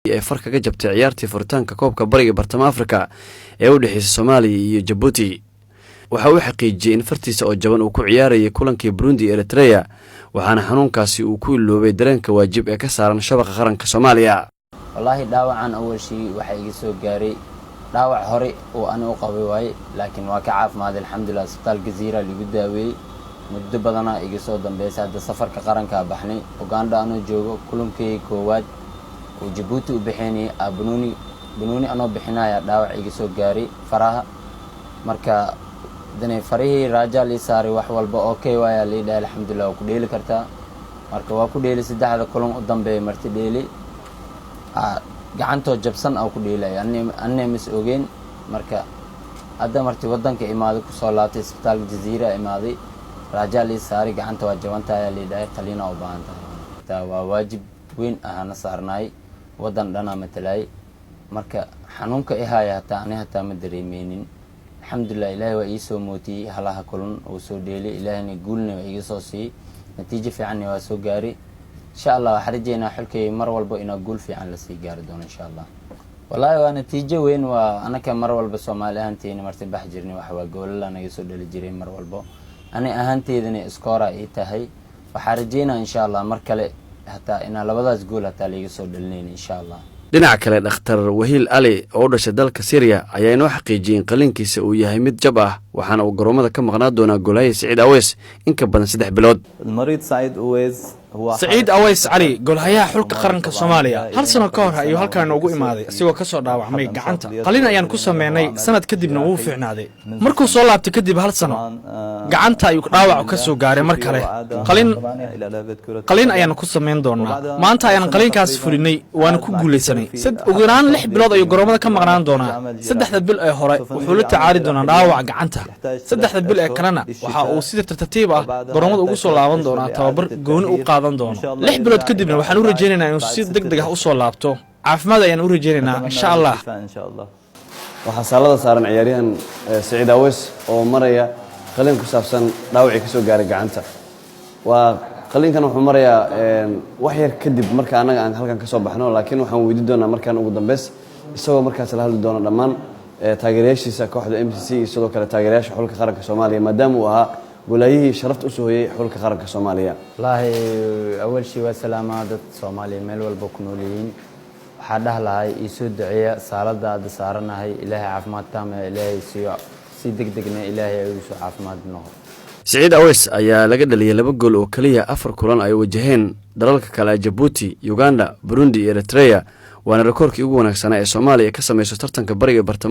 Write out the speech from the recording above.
Ay far kaga jabtay ciyaartii furitaanka koobka Bariga Bartamaha Afrika ee u dhexeysay Soomaaliya iyo Jabuuti. Waxa uu xaqiijiyey in fartiisa oo jaban uu ku ciyaarayay kulankii Burundi iyo Eritreya, waxaana xanuunkaasi uu ku iloobay dareenka waajib ee ka saaran shabaqa qaranka Soomaaliya. Wallaahi, dhaawacan awal shii waxaa iga soo gaaray dhaawac hore oo ani u qabay waaye, laakiin waa ka caafimaaday, alxamdulilah. Isbitaal Gaziira liigu daaweeyey. Muddo badanaa iga soo dambeysay. Hadda safarka qarankaa baxnay, Uganda anoo joogo, kulankeyga koowaad oo Jabuuti u bixinayay aa banooni banooni anoo bixinaya dhaawac iga soo gaaray faraha. Marka dane farihii raajaa lii saaray, wax walba okay waayaa lii dhahay. Alxamdulilah, waa ku dheeli kartaa. Marka waa ku dheeli saddexda kulan u dambeeya. Marti dheeli gacantoo jabsan aa ku dheelaya, anne mas ogeyn. Marka hadda marti waddanka imaaday, kusoo laabtay, isbitaalka Jaziira imaaday, raajaa lii saaray, gacanta waa jabantahay lii dhahay, qaliina u baahan tahay. Waa waajib weyn ahaana saarnaay, waddan dhanaa matalaay. Marka xanuunka ihaaya hataa ani hataa ma dareemeynin. Alxamdulilah, Ilaahay waa iisoo mootiyey halaha kulan uu soo dheelay, Ilaahayna guulna waa iga soo siiyey, natiijo fiicanna waa soo gaaray. Insha Allah, waxaan rajeynaa xulkay mar walba inaa guul fiican lasii gaari doono, insha Allah. Wallaahi, waa natiijo weyn. Waa anaka mar walba Soomaali ahaanteyna marti bax jirnay, wax waa goolala naga soo dhali jiray mar walbo. Ani ahaanteydana iskoora ii tahay. Waxaa rajeynaa, insha Allah, mar kale hataa inaa labadaas gool hataa laiga soo dhalinayn, insha Allah. Dhinaca kale, dhakhtar Wahiil Ali oo u dhashay dalka Syriya ayaa inoo xaqiijiyey in qaliinkiisa uu yahay mid jab ah, waxaana uu garoomada ka maqnaa doonaa goolhaye Siciid Aweys in ka badan 3 bilood. المريض سعيد أويز هو Saciid Aways Cali, goolhayaha xulka qaranka Soomaaliya, hal sano ka hor ayuu halkan noogu imaaday isagoo ka soo dhaawacmay gacanta. Qalin ayaan ku sameynay, sanad kadibna wuu fiicnaaday. Markuu soo laabtay kadib hal sano, gacanta ayuu dhaawacu ka soo gaaray. Mar kale qalin qalin ayaanu ku samayn doonaa. Maanta ayaan qaliinkaas fulinay, waana ku guulaysanay. Ugu yaraan 6 bilood ayuu garoomada ka maqnaan doonaa. 3-da bil ee hore wuxuu la tacaali doonaa dhaawaca gacanta. 3-da bil ee kalena waxa uu si tartiib ah garoomada ugu soo laaban doonaa, tababar gooni u qaadan doono. 6 bilood kadibna waxaan u rajaynaynaa inuu si deg deg ah u soo laabto. Caafimaad ayaan u rajaynaynaa, insha Allah. إن شاء الله. Waxaa saalada saaran ciyaaryahan Siciid Aweys oo maraya qaliin ku saabsan dhaawacii ka soo gaaray gacanta. Waa qaliinkan wuxuu marayaa wax yar kadib marka annaga aan halkan ka soo baxno, laakiin waxaan weydiin doonaa markaan ugu dambeys isagoo markaas la hadli doono dhammaan taageerayaashiisa kooxda MCC iyo sidoo kale taageerayaasha xulka qaranka Soomaaliya, maadaama uu ahaa goolaayihii sharafta usoo hoyey xulka qaranka Soomaaliya. Wallaahi, awal shay waa salaamaa dad Soomaaliya meel walba ku nool yihiin. Waxaa dhah lahay, iisoo duceeya. Saalada hadda saaranahay, Ilaahay caafimaad taama Ilaahay siiyo, si deg degna Ilaahay ay ugu soo caafimaad noqo. Siciid Aweys ayaa laga dhaliyay laba gool oo keliya afar kulan ay wajaheen dalalka kale ee Jabuuti, Uganda, Burundi iyo Eritreya, waana rikoorkii ugu wanaagsanaa ee Soomaaliya ka samayso tartanka Bariga Bartamaha.